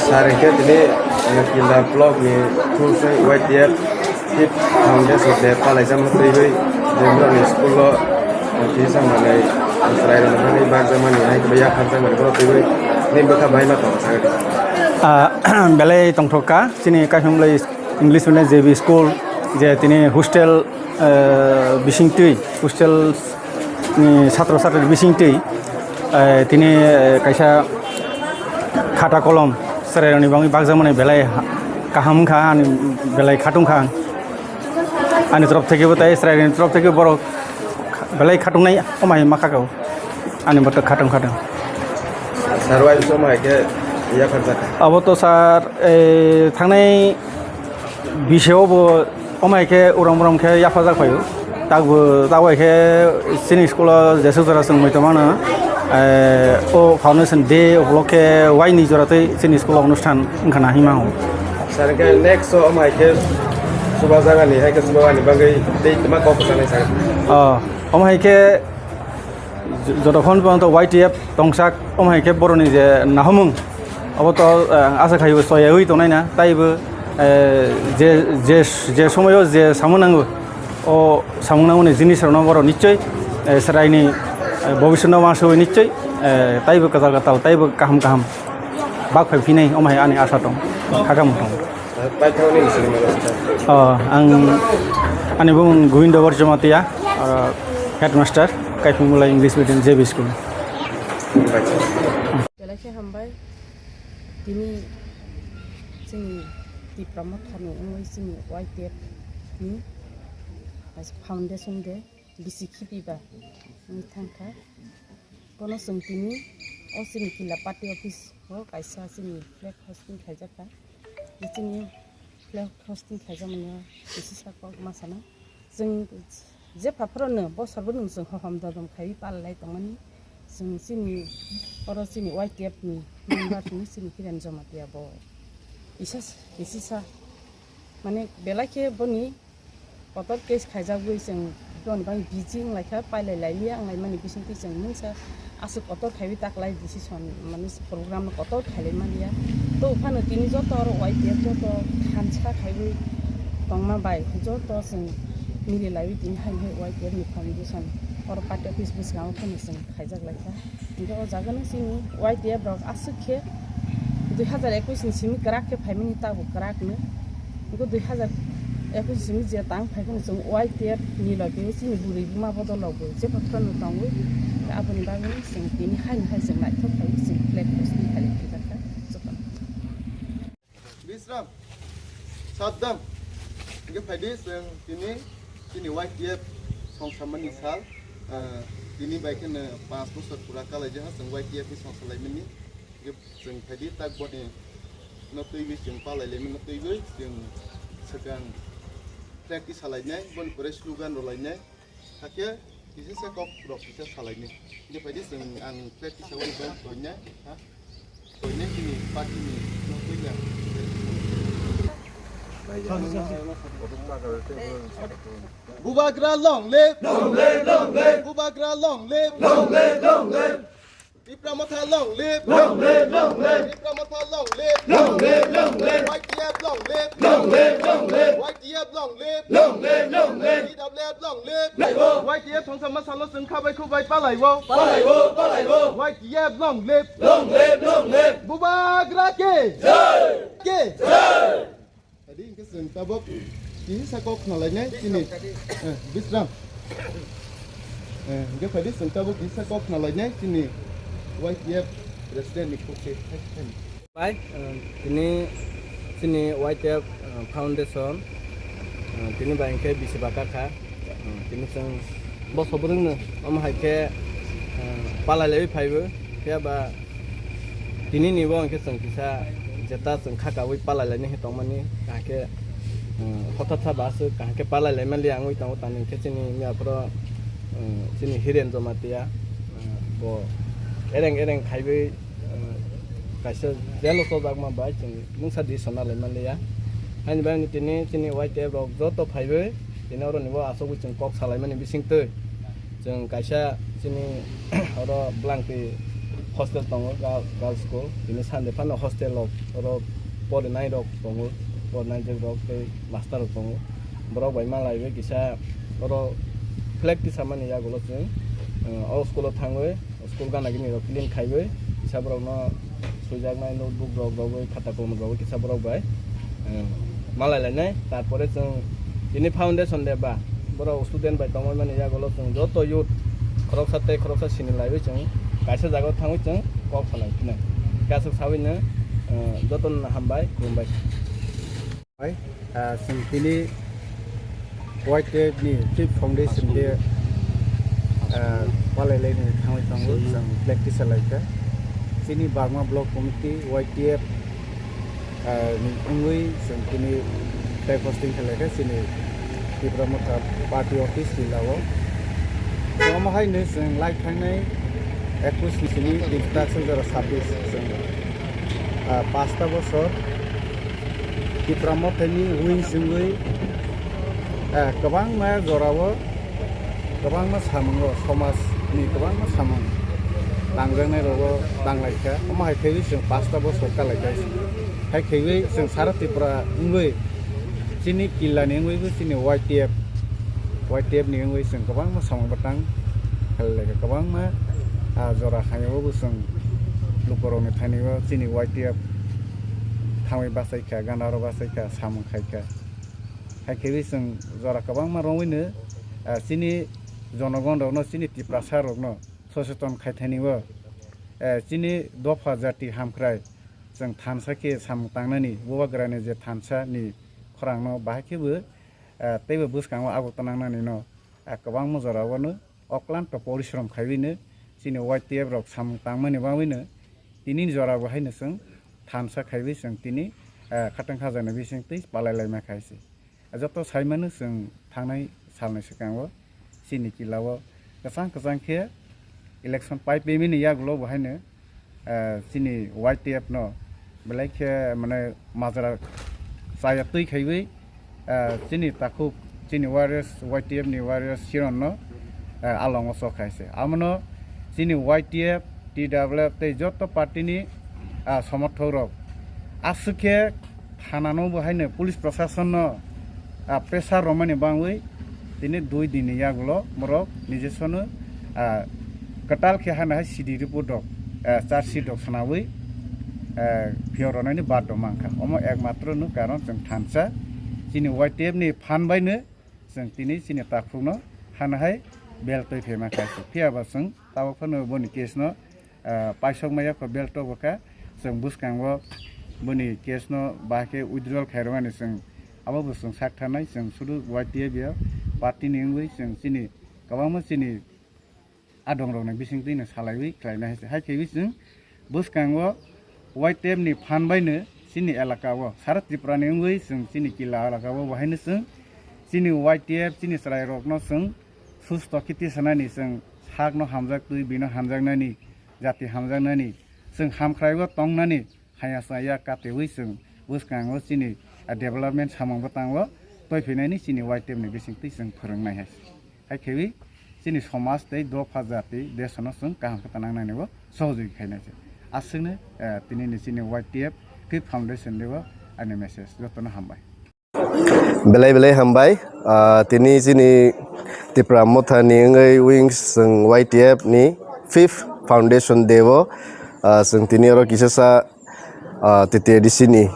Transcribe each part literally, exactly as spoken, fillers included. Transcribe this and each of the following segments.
Sar hwnkhe tini, eh, Kildar block ni through se Y T F Fifth Foundation Day palaijak twiwi je block ni school o, eh, tisa manwi chwrai rok ni bagwi bakjakmani hai khe yapharjakmani borok twiwi tini bwkha bai ma tongo sakhe. Ah, belai tongthok kha chini Kaiphumlai English Medium J B school je tini hostel, eh, bisingtwi hostel ni satro satri bisingtwi, eh, tini, eh, kaisa khata kolom chwrairokni bagwi bakjakmani belai ha-, kaham wngkha, ani belai khatung kha ang. Ani torof thekebo tei chwrairokni torof thekebo borok belai khatungnai omai ma khakao. Ani boto khatung khatung. Sir, wai bwswk omai khe yapharjak kha? Abo to sir, eh, thangnai Biseo bo omo hai khe urom urom khe yaphajak phaio. Takbo, takbo hai khe chini school o jeswk jora chwng muitu mano, eh, o foundation day upolokhe waini jora tei chini school o onusthan wngkha na hinma hwn. Sir, hwnkhe next o omo hai khe chuba jagani hai khe chuba ani bagwi tei twma kok kwchanai sir. Oh, omo hai khe J-, jotokhon porjonto Y T F tongsak, omo hai khe boroni je nahomung, abo to, eh, asa khaio soyaui tongnai na, taibo, eh, je, je, je somoio je samung nango, o samung nangmani jinis rokno borok nichoi, eh, chwraini, eh, bobiswtno uansugui nichoi, eh, taibo kwtal kwtal, taibo kaham kaham bak phai phinai, omo hai ani asa tong, hakam tong. Paithakni bisingni mano sir. Oh, ang, ani bumung Govinda Borjomatia, ah, headmaster, Kaiphumlai English Medium J B School. Belai khe hambai. Tini chini Tipra Mothani wngwi chini Y T F ni foundation day bisi khibiba wngwi thangkha. Bono chwng tini o chini Kila party office o kaisa chini flag hosting khaijak kha. Chini flag hosting khaijakmani o kisisa kok ma sana. Chwng jepha phuru no bosor bwrwino chwng hohom dodom khaiwi palai tongmani. Chwng chini oro chini Y T F ni member ni chini Hiren Jamatia bo kisa kisisa mane belai khe boni kotor case khaijagwi chwng boni bagwi busy wnglaikha, pailai lailiya wnglaimani bisingtwi chwng mungsa aswk kotor khaiwi taklai decision, mane program no kotor khailai manliya. To phano tini joto oro Y T F joto thansa khaiwi tongma bai joto chwng mililaiwi tini haino hai Y T F ni foundation oro party office bwskango phano chwng khaijak laikha. Hingke o jaga no chini Y T F rok aswk khe dui hazar ekwis ni simi kwrak khe phaimani, tabuk kwrak no. Hingke dui hazar ekwis ni simi je tang phai phano chwng Y T F ni loge o chini bwrwi buma bodol rok bo je phathar no tongwi. Aboni bagwi chwng tini haino hai chwng naithok khai chwng flag hosting khai khe jakha jotono. Bisram, Saddam, hingke phaidi chwng tini, tini Y T F songsamani sal, ah, tini bai kheno panch bosor pura kalaijak chwng Y T F ni songsalaimani, hingke chwng phaidi tak boni no twiwi chwng palailaimani no twiwi chwng swkang practice salainai, boni pore slogan rwlainai. Hakhe kisa se kok rok kisa salaini. Hingke phaidi chwng ang flag kisa wngkha koinai, ha? Koinai chini party ni no koinai. Bubagra long live! Long live, long live! Bubagra long live! Long live, long live! Tipra Motha long live! Long live, long live! Tipra Motha long live! Long live, long live! Y T F long live! Long live, long live! Y T F long live! Long live, long live! T W F long live! Laibo! Y T F thongsa masalo chwng khabai khubai palaibo! Palaibo, palaibo! Y T F long live! Long live, long live! Bubagra ke! Jai! Ke! Jai! Phaidi hingke chwng tabuk kisa kok khnalainai chini, eh, Bisram. Eh, hingke phaidi chwng tabuk kisa kok khnalainai chini Y T F president ni khukti. Bai, eh, tini chini Y T F, eh, foundation, eh, tini bai hingke bisi baka kha. Hmm, tini chwng bo sobrwngno omo hai khe, hmm, palai laiwi phaibo, phiya ba tini ni bo hwnkhe chwng kisa jeta chwng kha kaui palai lainai khe tongmani, kaham khe, hmm, hothat sa ba aswk kaham khe palai lai manliya wngwi tongo, tamni hwnkhe chini miya phoro, hmm, chini Hiren Jamatia, hmm, bo ereng ereng khaiwi, hmm, kaisa jail o chobakma bai chwng mungsa di sona lai manliya. Haini bagwi tini chini Y T F rok joto phaiwi tini oro ni bo aswk chwng kok salaimani bisingtwi chwng kaisa chini oro bwlangtwi Hostel tongo, girl-, girls school. Tini Sunday phano hostel rok, oro porinai rok tongo, porinai rok tei master rok tongo. Borok bai malaiwi kisa oro flag tisamani yagulo chwng, eh, o school o thangwi school gana gini rok clean khaiwi kisa borokno swijaknai notebook rok rogwi khata kolom rogwi kisa borok bai, eh, malai lainai. Tarpore chwng tini foundation day ba borok student bai tongmani yagulo chwng joto youth khoroksa tei khoroksa sini laiwi chwng kaisa jagao thangwi chwng kok salai phinai. Kasuk sawi no, eh, jotono hambai, khulumbai. Hai, ah, chwng tini Y T F ni fifth foundation day, ah, palai laini thangwi tongo, chwng practice lai kha. Chini Bagma Block Committee Y T F, ah, ni wngwi chwng tini flag hosting khlai kha chini Tipra Motha Party office Tila o. Omo hai no chwng lai thangnai ekush ni simi tini taksong jora sabbish chwng, ah, pasta bosor Tipra Mothani wings wngwi, eh, kwbangma jorao, kwbangma samungo, somajni kwbangma samung tangjaknai rogo tanglaikha. Omo hai khaiwi chwng pasta bosor kalaikha. Hai khaiwi chwng sara Tripura wngwi chini killani wngwibo chini Y T F, Y T F ni wngwi chwng kwbangma samung bwtang khailai kha, kwbangma, ah, jora hayung o bo chwng lukurokni thani o chini Y T F thangwi bachai kha, gana oro bachai kha, samung khai kha. Hai khe wi chwng jora kwbangma romwi no, ah, chini jonogon rokno, chini Tiprasa rokno soseton khai thani o, eh, chini dopha jati hamkrai chwng thansa khe samung tangnani, Bubagrani je thansa ni khorang no bahai khe bo, ah, teibo bwskango aguk twnangnani no, ah, kwbangma jora o no oklanto porishrom khaiwi no chini Y T F rok samung tangmani bagwi no tini jora bo haino chwng thansa khaiwi chwng tini, ah, khatang khajani bising twi palai laima khai se. Joto saimano chwng thangnai salni swkango chini kila o kwchang kwchang khe election pai pemini yagulo bo haino, ah, chini Y T F no belai khe mane majra chaya twi khaiwi, ah, chini takhuk, chini warriors, Y T F ni warriors Siron no, ah, alongo sok khai se. Amono chini Y T F, T W F tei joto party ni, ah, somorthok rok aswk khe thana no bo haino police proshashan no, ah, pressure romani bangwi tini dui din ni yagulo borok nijesono, ah, kwtal khe hana hai C D report rok, ah, charge sheet rok sanawi, ah, phiyok rwnaini baddo mankha. Omo ekmatro no karon chwng thansa chini Y T F ni phan bai no chwng tini chini takhuk no hana hai bel twi phaima kha. Phiya ba chwng tabok phano boni case no, ah, paisok maya kho bel tobo kha. Chwng bwskango boni case no bahai khe withdrawal khairwmani chwng abo bo chwng sak tharnai, chwng sudu Y T F ya party ni wngwi chwng chini kwbangma chini adong rokni bising twi no salaiwi khlainai hai se. Hai khe wi chwng bwskango Y T F ni phan bai no chini elaka o sara Tripura ni wngwi chwng chini kila elaka o bo haino chwng chini Y T F chini chwrai rokno chwng susto khe tisanani, chwng sakno hamjak twi bino hamjaknani, jati hamjaknani, chwng hamkrai o tongnani, haya chaya katewi chwng bwskango chini, ah, development samung bwtango toiphinani chini Y T F ni bising twi chwng phwrwngnai hai. Hai khewi chini somaj tei dopha jati desono chwng kaham khe tanang nani bo sohojogoi khainai se. Aswkno, eh, tini ni chini Y T F fifth foundation day o ani message jotono hambai. Belai belai hambai. Ah, tini chini Tipra Motha ni wngwi wings chwng Y T F ni fifth foundation day o, ah, chwng tini oro kisa sa, ah, T T A D C ni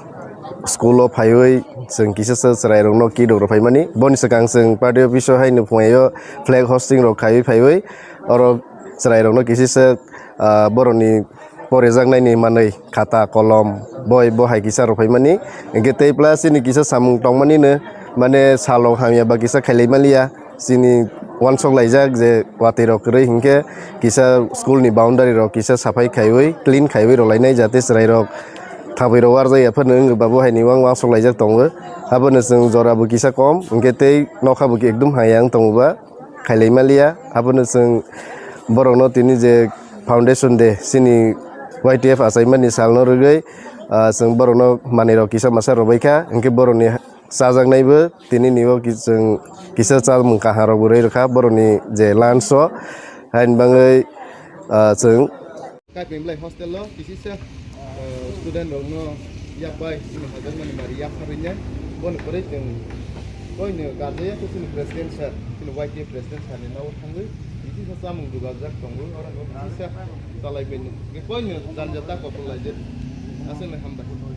school o phaiwi chwng kisa sa chwrai rokno kidok rok phaimani. Boni swkang chwng party office o haino phunai o flag hosting rok khaiwi phaiwi oro chwrai rokno kisa sa, ah, borokni porijaknaini manwi khata, kolom, boi, bo hai kisa rwphaimani. Hinkhe tei plus chini kisa samung tongmani no, mane salrok hamya ba kisa khailai maliya. Chini uansuk laijak je watwi rok kwrwi hinkhe kisa school ni boundary rok kisa saphai khaiwi, clean khaiwi rwlainai, jate chwrai rok thabwi rok warjak ya phano wngwi ba bo hai ni uang uansuk laijak tongo. Abono chwng jora bo kisa kom hinkhe tei nokha bo ekdum hamya wng tongo ba. Khailai maliya. Abono chwng borokno tini je foundation day chini Y T F achaimani salno rwgwi, ah, chwng borokno manwirok kisa masa rwbaikha, hinkhe borokni chajaknaibo tini ni o ki-, chwng kisa chamung kahamrokbo rwi rwkha borokni je lunch o. Haini bagwi, ah, chwng Kaipem lai hostel o kisisa, eh, student rokno yapai chini hajakmani mari yapharwi nai. Boni pore chwng koino garjaya khe chini president sir, chini Y T A president sir ni nogo thangwi kisisa chamung jugajak tongo, oro no kisisa chalai bai nw. Koino janja ta kopor laijak. Aswkno hambai.